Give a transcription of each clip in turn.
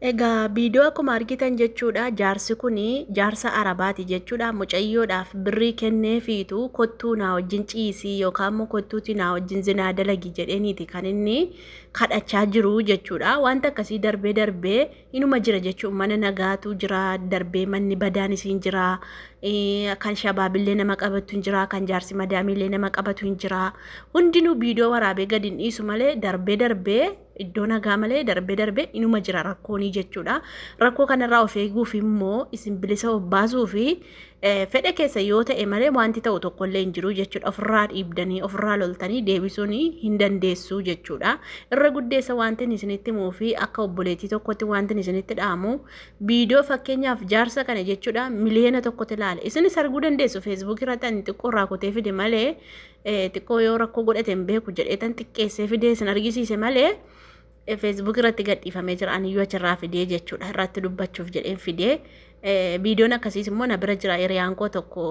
Egaa viidiyoo akkuma argitan jechuudha, jaarsi kun jaarsa Arabaati jechuudha. Mucayyoodhaaf birrii kenneefiitu kottuu naa wajjin ciisii yookaan immoo kottuuti naa wajjin zinaa dalagi jedheeniiti kan inni kadhachaa jiru jechuudha. Wanta akkasii darbee darbee inuma jira jechuudha. Mana nagaatu jira, darbee manni badaan isiin jira, kan shabaabillee nama qabatu hin jira, kan jaarsi madaamiillee nama qabatu hin jira. Hundinuu viidiyoo waraabee gadi hin dhiisu malee darbee darbee iddoo nagaa malee darbee darbee inuma jira rakkoonii jechuudha. Rakkoo kanarraa of eeguuf immoo isin bilisa of baasuu fi fedha keessa yoo ta'e malee wanti ta'u tokkollee hin jiru jechuudha. Ofirraa dhiibdanii ofirraa loltanii deebisuun hin dandeessu jechuudha. Irra guddeessa wanti isinitti himuu fi akka obboleettii tokkotti wanti isinitti dhaamu, viidiyoo fakkeenyaaf jaarsa kana jechuudha 1 miliyoona ilaale. Isinis arguu dandeessu Feesbuuk irratti, ani xiqqoo irraa kutee fide malee, xiqqoo yoo rakkoo godhate hin beeku jedheetan xiqqeessee fidee isin argisiise malee, Feesbuuk irratti gadhiifamee jira. Aniyyuu achirraa fidee jechuudha, irratti dubbachuuf jedheen fidee. Viidiyoon akkasiis immoo na bira jira, hiriyaan koo tokko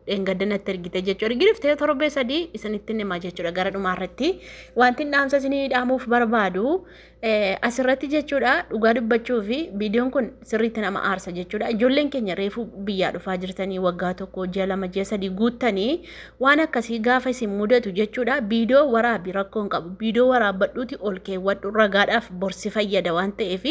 dheengadda natti ergite jechuudha. Ergi dhuftee torbee 3 isinitti hima jechuudha gara dhumaa irratti. Wanti dhaamsa isinii dhaamuuf barbaadu asirratti jechuudha, dhugaa dubbachuu fi viidiyoon kun sirriitti nama aarsa jechuudha. Ijoolleen keenya reefu biyyaa dhufaa jirtanii, waggaa 1, ji'a 2, ji'a 3 guuttanii, waan akkasii gaafa isin mudatu jechuudha. Viidiyoo waraabi, rakkoo hin qabu. Viidiyoo waraabbadhuuti ol keewwadhu, ragaadhaaf borsi fayyada waan ta'eef,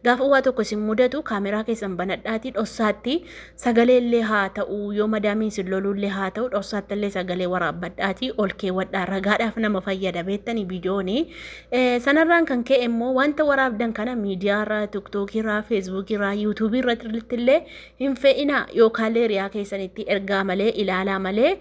gaafa waa tokko isin mudatu kaameraa keessan banadhaatii dhossaatti sagalee illee haa ta'u, yoo madaamiin isin loluullee haa ta'u, dhossaatti illee sagalee waraabbadhaatii ol keewwadhaa, ragaadhaaf nama fayyada beektanii viidiyooni. Sanarraan kan ka'e immoo wanta waraabdan kana miidiyaarraa, Tiktookiirraa, Feesbuukirraa, Yuutuubii irratti illee hin fe'inaa, yookaan hiriyaa keessanitti ergaa malee, ilaalaa malee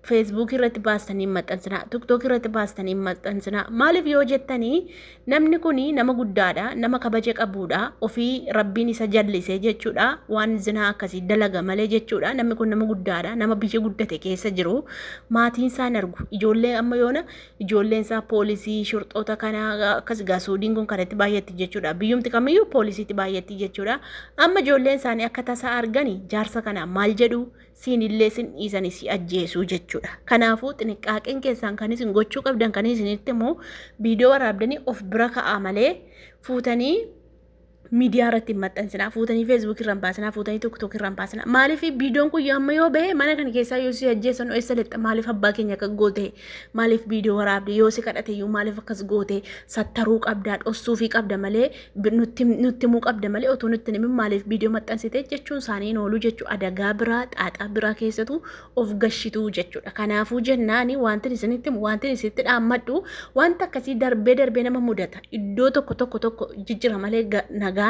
Feesbuukii irratti baastanii hin maxxansinaa, Tiktookii irratti baastanii hin maxxansinaa. Maaliif yoo jettanii, namni kun nama guddaadha, nama kabaja qabuudha, ofii Rabbiin isa jallisee jechuudha, waan zinaa akkasii dalaga malee jechuudha. Namni kun nama guddaadha, nama biyya guddate keessa jiru, maatiin isaa hin argu. Ijoollee amma yoona ijoolleen isaa poolisii shurxoota kana akkas gaa, Suudiin kun kanatti baay'atti jechuudha. Biyyumti kamiyyuu poolisiitti baay'atti jechuudha. Amma ijoolleen isaanii akka tasaa argani jaarsa kana maal jedhu? Siin illee sin dhiisanii si ajjeesuu jechuudha. Kanaafuu xiniqqaaqeen keessaan kan isin gochuu qabdan kan isinitti immoo viidiyoo waraabdanii of bira ka'aa malee fuutanii miidiyaa irratti hin maxxansinaa, fuutanii Feesbuuk irra hin baasinaa, fuutanii Tiktook irra hin baasinaa. Maaliif viidiyoon kun amma yoo bahe mana kana keessaa yoo si ajjeesan eessa lixxa? Maaliif abbaa keenya akka goote? Maaliif viidiyoo waraabde? Yoo si kadhate iyyuu maaliif akkas goote? Sattaruu qabdaa, dhossuufii qabda malee, nutti himuu qabda malee, otoo nutti hin himin maaliif viidiyoo maxxansite jechuun isaanii hin oolu jechuudha. Adagaa biraa, xaaxaa biraa keessatu of gashituu jechuudha. Kanaafuu jennaani wanti isinitti himu, wanti isinitti dhaammadhu, wanta akkasii darbee darbee nama mudata. Iddoo tokko tokko tokko jijjira malee nagaani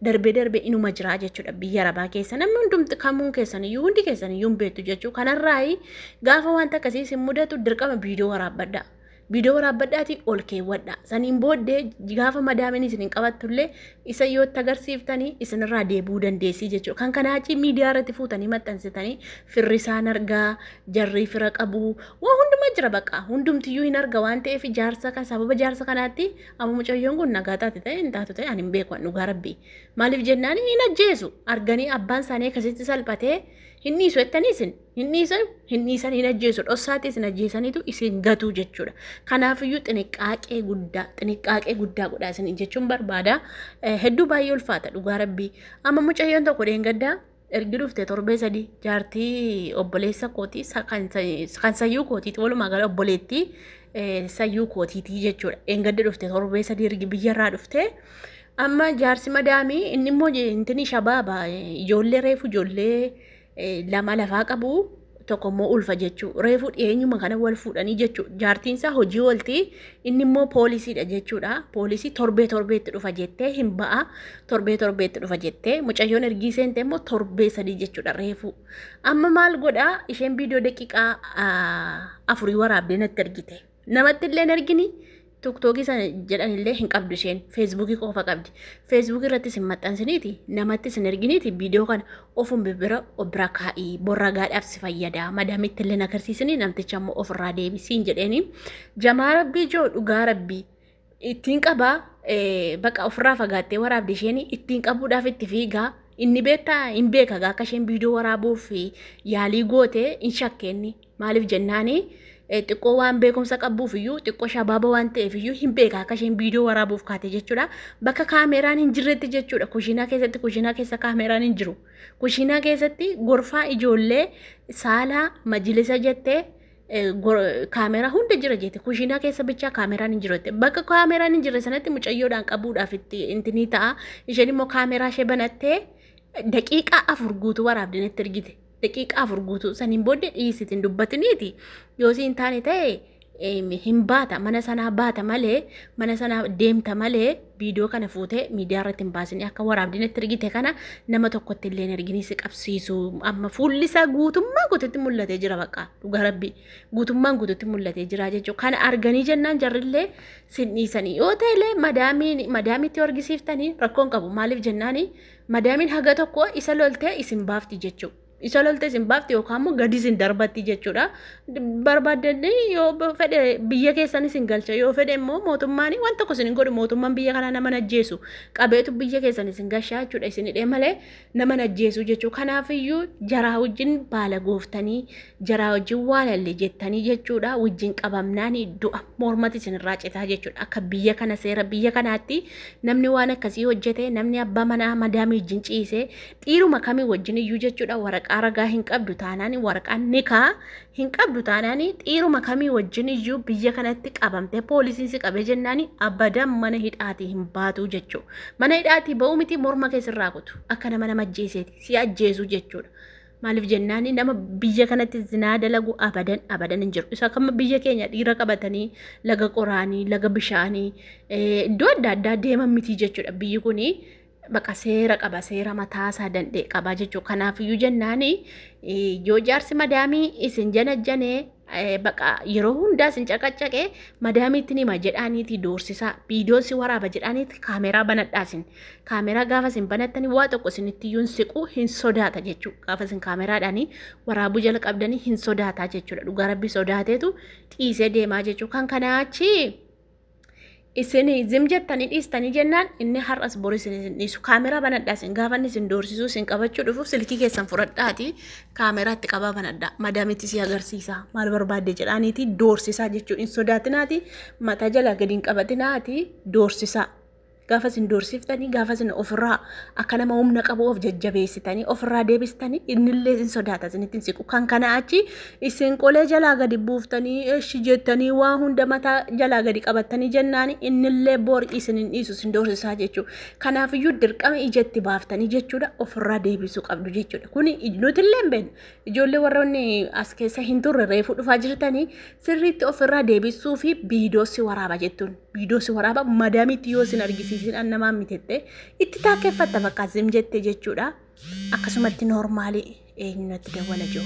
darbee darbee inuma jira jechuudha. Biyya Arabaa keessa namni hundumti kamuun keessaniyyuu, hundi keessaniyyuu hin beektu jechuudha. Kanarraayi gaafa wanta akkasii isin mudatu dirqama viidiyoo waraabbadha. Viidiyoo waraabbadhaatii ol keewwadha. Saniin booddee gaafa madaamiin isin hin qabattullee isa yoo itti agarsiiftanii isinirraa deebi'uu dandeessii jechuudha. Kan kanaa achi miidiyaa irratti fuutanii maxxansitanii firri isaan argaa, jarri fira qabu, waa hundumaa jira baqa. Hundumtiyyuu hin arga waan ta'eef jaarsa kan sababa jaarsa kanaatti amma mucayyoon kun nagaa taate ta'e hin taatu ta'e ani hin beeku dhugaa Rabbii. Maaliif jennaan hin ajjeesu, arganii abbaan isaanii akkasitti salphatee hin dhiisu jettanii isin hin dhiisan, hin dhiisan, hin ajjeesu, dhossaatti isin ajjeesaniitu isin gatu jechuudha. Kanaafiyyuu xiniqqaaqee guddaa, xiniqqaaqee guddaa godhaa isin jechuun barbaada. Hedduu baay'ee ulfaata dhugaa Rabbii. Amma mucayyoon tokko dheengaddaa ergi dhufte torbee 3, jaartii obboleessa kootii, kan sayyuu kootiiti, walumaa gala obboleettii sayyuu kootiitii jechuudha. Dheengadda dhufte, torbee 3 ergi biyyarraa dhufte. Amma jaarsi madaamii inni immoo intini shabaaba, ijoollee reefu ijoollee lama lafaa qabu, tokko immoo ulfa jechuu, reefu dhiyeenyuma kana wal fuudhanii jechuu. Jaartiin isaa hojii oolti, inni immoo poolisiidha jechuudha. Poolisii torbee torbeetti dhufa jettee hin ba'a, torbee torbeetti dhufa jettee mucayyoon ergii seente immoo torbee 3 jechuudha reefu. Amma maal godhaa? Isheen viidiyoo daqiiqaa 4 waraabdee natti ergite. Namatti illee hin ergini, Tiktookii sana jedhanillee hin qabdu isheen, Feesbuukii qofa qabdi. Feesbuukii irrattis hin maxxansiniiti, namattis hin erginiiti, viidiyoo kana ofum bira of bira kaa'ii, borra gaadhaaf si fayyada, madaamitti illee agarsiisini, namticha immoo ofirraa deebisiin jedheeni. Jamaa Rabbii joo, dhugaa Rabbii ittiin qabaa, baqa ofirraa fagaattee waraabde isheen, ittiin qabuudhaaf itti fiigaa. Inni beektaa hin beeka, akka isheen viidiyoo waraabuuf yaalii goote hin shakkeenni. Maaliif jennaani Xiqqoo waan beekumsa qabuuf iyyuu, xiqqoo shabaaba waan ta'eef iyyuu hin beeka akka isheen viidiyoo waraabuuf kaate jechuudha. Bakka kaameeraan hin jirretti jechuudha. Kushiinaa keessatti, kushiinaa keessa kaameeraan hin jiru. Kushiinaa keessatti gorfaa ijoollee saalaa majilisa jettee kaameeraa hunda jira jette, kushiinaa keessa bichaa kaameeraan hin jiru jette. Bakka kaameeraan hin jirre sanatti mucayyoodhaan qabuudhaaf itti intinii ta'a. Isheen immoo kaameeraa ishee banattee daqiiqaa 4 guutuu waraabdee natti ergite. Daqiiqaa 4 guutuu saniin booddee dhiisitiin hin dubbatiniiti. Yoo siin taane ta'e hin baata, mana sanaa baata malee, mana sanaa deemta malee, viidiyoo kana fuutee miidiyaa irratti hin baasin. Akka waraabdee natti ergite kana nama tokkotti illee hin erginii, si qabsiisu. Amma fuulli isaa guutummaa guututti mul'atee jira, bakka dhugaa rabbi guutummaan guututti mul'atee jira jechuudha. Kana arganii jennaan jarrillee sin dhiisanii. Yoo ta'ellee madaamiin madaamiitti argisiiftanii rakkoon qabu. Maaliif jennaani, madaamiin haga tokko isa loltee isin baafti jechuudha. Isa loltee isin baafti yookaan immoo gadi isin darbatti jechuudha. Barbaaddanii yoo fedhe biyya keessan isin galcha, yoo fedhe immoo mootummaan waan tokko isin hin godhu. Mootummaan biyya kanaa nama ajjeesu qabeetu biyya keessan isin gashaa jechuudha. Isin hidhee malee nama ajjeesu jechuudha. Kanaafiyyuu jaraa wajjin baala gooftanii, jaraa wajjin waalalle jettanii jechuudha, wajjin qabamnaani du'a mormati isin irraa citaa jechuudha. Akka biyya kana seera biyya kanaatti namni waan akkasii hojjete, namni abbaa manaa madaamii wajjin ciise, dhiiruma kamii wajjin iyyuu jechuudha, waraqaa ragaa hin qabdu taanaan, waraqaan nikaa hin qabdu taanaan, dhiiruma kamii wajjin iyyuu biyya kanatti qabamtee poolisiin si qabee jennaani abadan mana hidhaatii hin baatu jechuudha. Mana hidhaatii ba'uu miti, morma keessirraa kutu, akka nama nama ajjeeseeti si ajjeesu jechuudha. Maaliif jennaani, nama biyya kanatti zinaa dalagu abadan abadan hin jiru. Isa kama biyya keenya dhiira qabatanii laga qoraanii, laga bishaanii, iddoo adda addaa deeman miti jechuudha. Biyyi kuni baqa seera qaba, seera mataasaa danda'e qaba jechuudha. Kanaafiyyuu jennaani yoo jaarsi madaamii isin janajjanee, baqa yeroo hundaa isin caqaccaqee, madaamiitti nima jedhaaniiti doorsisaa, viidiyoon si waraaba jedhaaniiti kaameraa banadhaa. Isin kaameraa gaafa isin banattanii waa tokko isinitti iyyuu hin siqu, hin sodaata jechuudha. Gaafa isin kaameraadhaanii waraabuu jalqabdanii hin sodaataa jechuudha. Dhugaa rabbii sodaateetu dhiisee deemaa jechuudha. Kan kanaa achi isin zim jettanii dhiistanii jennaan inni har'as boru isin hin dhiisu. Kaameraa banadhaa. Isin gaafa inni isin doorsisuu isin qabachuu dhufuuf silkii keessan fudhadhaati kaameraatti qabaa banadhaa. Madaamitti si agarsiisa, maal barbaadde jedhaaniiti doorsisaa jechuudha. Hin sodaatinaati, mataa jala gadi hin qabatinaati doorsisaa. Gaafa isin doorsiftanii, gaafa isin ofirraa akka nama humna qabu of jajjabeessitanii ofirraa deebistanii, innillee isin sodaata, isinitti hin siqu. Kan kana achi isin qolee jalaa gadi buuftanii eshi jettanii waa hunda mataa jalaa gadi qabattanii jennaan innillee bor isin hin dhiisu, isin doorsisaa jechuudha. Kanaafiyyuu dirqama ijatti baaftanii jechuudha ofirraa deebisuu qabdu jechuudha. Kuni nutillee hin beeknu. Ijoollee warroonni as keessa hin turre, reefuu dhufaa jirtanii, sirriitti ofirraa deebisuu fi viidiyoo si waraaba jettuun. Viidiyoo si waraaba, madaamitti yoo isin argisiisin an namaa mitette itti taakkeeffatta, bakka zim jette jechuudha. Akkasumatti normaalii eenyu natti dawwala jiru.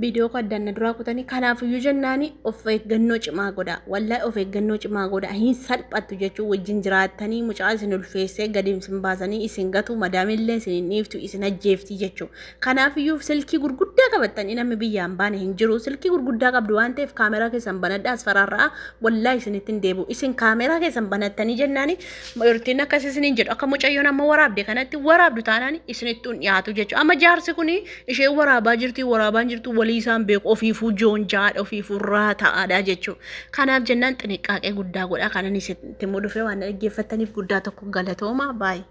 Viidiyoo koo addaan na duraa kutanii. Kanaafiyyuu jennaani of eeggannoo cimaa godha. Wallaahi of eeggannoo cimaa godha. Hin salphattu jechuun wajjin jiraattanii mucaa isin ulfeessee gadi isin baasanii isin gatu, madaamillee isin hin dhiiftu, isin ajjeefti jechuudha. Kanaafiyyuu silkii gurguddaa qabattanii, namni biyyaan baane hin jiru. Silkii gurguddaa qabdu waan ta'eef kaameraa keessan banadhaa, as faraarra'a. Wallaahi isinitti hin deebi'u. Isin kaameraa keessan banattanii jennaani yertiin akkas isiniin jedhu, akka mucayyoon amma waraabde kanatti waraabdu taanaan isinitti hin dhiyaatu jechuudha. Amma jaarsi kuni isheen waraabaa jirti, waraabaan jirtu walii isaan beeku, ofiifuu joonjaadha, ofiifuu raata'aadha jechuudha. Kanaaf jennaan xiniqqaaqee guddaa godha. Kanan isinitti immoo dhufee waan dhaggeeffattaniif guddaa tokko galatooma baay'ee.